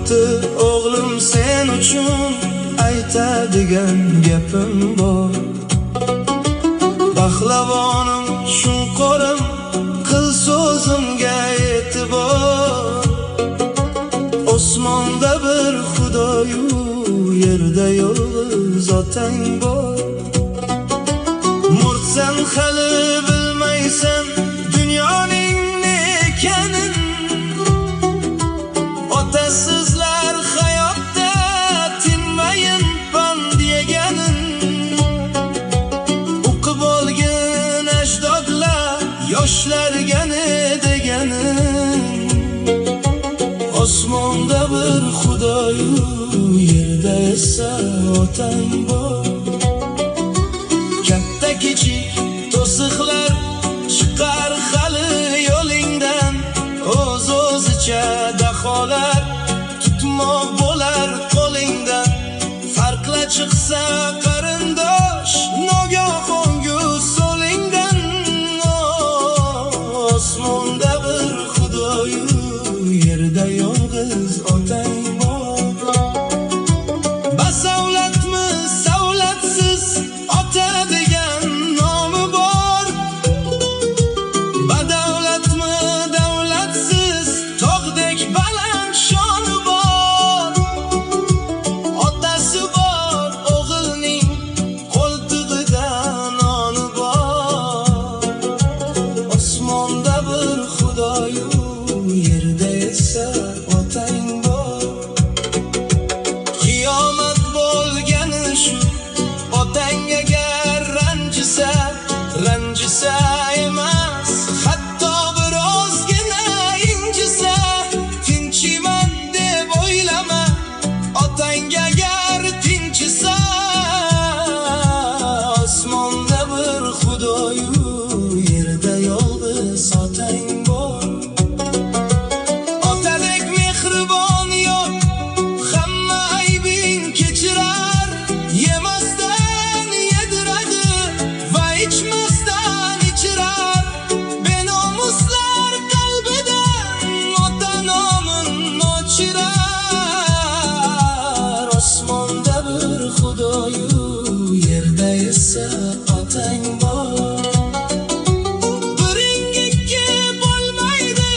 Murti o'g'lim, sen uchun aytadigan gapim bor. Pahlavonim, shunqorim, qil so'zimga e'tibor. Osmonda bir Xudoyu, yerda yolg'iz otang bor. Murtsan, hali bilmaysan dunyoning ne ekanini. Otasizlar hayotda tinmayin pand yeganin. O'qib olgin ajdodlar yoshlarga ne deganin. Osmonda bir Xudoyu, yerda esa otang bor. Katta kichik to'siqlar chiqar hali yo'lingdan, o'z o'zicha daholar tutmoq bo'lar qo'lingdan. Farqla chiqsa qarindosh nogoh o'ngu so'lingdan. Osmonda bir Xudoyu, yerda yolg'iz otang bor. Basavlatmi, savlatsiz, ota degan nomi bor. Badavlatmi, davlatsiz, tog'dek baland shoni bor. Otasi bor o'g'ilning, qo'ltig'ida noni bor. Osmonda bir Xudoyu, yerda esa otang bor. Qiyomat bo'lgani shu, otang agar ranjisa, ranjisa emas, hatto birozgina injisa, tinchiman deb o'ylama, otang agar tinchisa. Osmonda bir Xudoyu, yerda yolg'iz otang bor. Otadek mehribon yo'q, hamma aybing kechirar, yemasdan yediradi va ichmasdan ichirar. Benomuslar qalbidan ota nomin o'chirar. Osmonda bir Xudoyu, yerda esa otang bor. Biring ikki bo'lmaydi,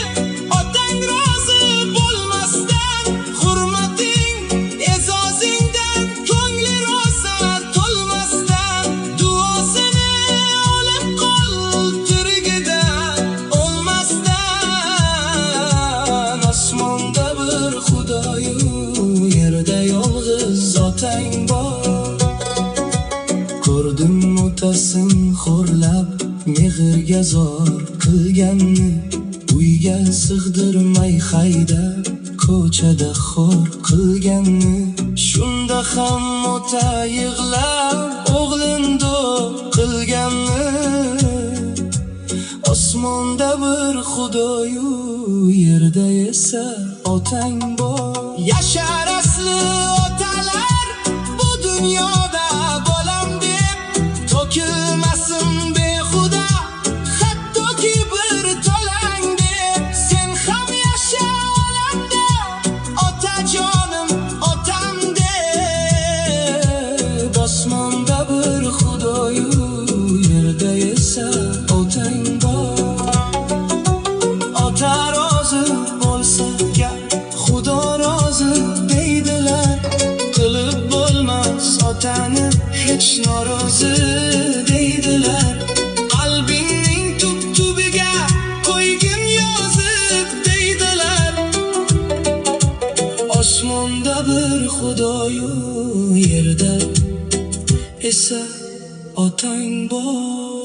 otang rozi bo'lmasdan. Hurmating, e'zozingdan ko'ngli rosa to'lmasdan. Duosini olib qol tirigida o'lmasdan. Osmonda bir Xudoyu, yerda yolg'iz otang bor. Ko'rdim otasin xo'rlab, mehrga zor qilganni, uyga sig'dirmay haydab, ko'chada xor qilganni. Shunda ham ota yig'lab, o'g'lin do'q qilganni. Osmonda bir Xudoyu, yerda esa otang bor. Yashar asli otalar bu dunyoda bolam deb, to'kilmasin behuda hattoki bir tolang deb. Sen ham yasha olamda, otajonim, otam deb. Osmonda bir Xudoyu, yerda esa otang bor. Ota rozi bo'lsa gap, Xudo rozi deydilar. Qilib bo'lmas otani hech norozi deydilar. Qalbingning tub tubiga qo'ygin yozib deydilar. Osmonda bir Xudoyu, yerda esa otang bor.